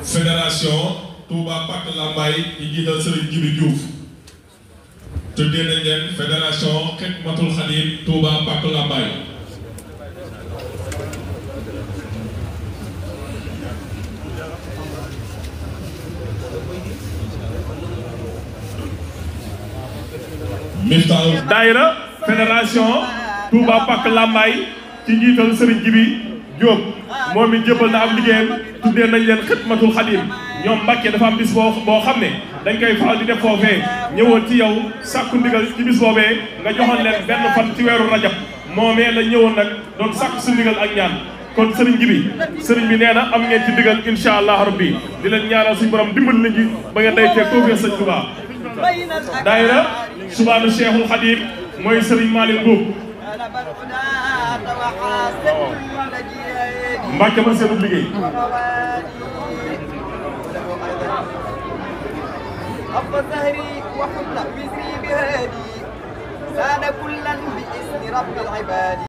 fédération Touba Pàkk Lambaye yi jiital Serigne Djibi Diouf tuddee nañ leen fédération Xidmatul Xadim Touba Pàkk Lambaye daayira fédération Touba Pàkk Lambaye ci njiital Serigne Djibi Diop moom it jëppal na ab liggéeyam tuddee nañ leen Xidmatul Xadim ñoom Mbàkke dafa am bis boo xam ne dañ koy faral di def foofee ñëwoon ci yow sàkku ndigal ci bis boobee nga joxoon leen benn fan ci weeru rajab moomee la ñëwoon nag doon sàkku su ndigal ak ñaan kon Serigne Djibi Serigne bi nee na am ngeen ci ndigal insha allah rabbi di leen ñaanal suñu borom dimbali la ji ba ngeen day teeg tawfeex Sëñ Touba daayira Subaanu Cheikhul Khadim mooy Serigne Malick Mbuub Mbàkke ma seenub liggéey ظهري وحل وزري بهادي ساد كلا بإذن رب العباد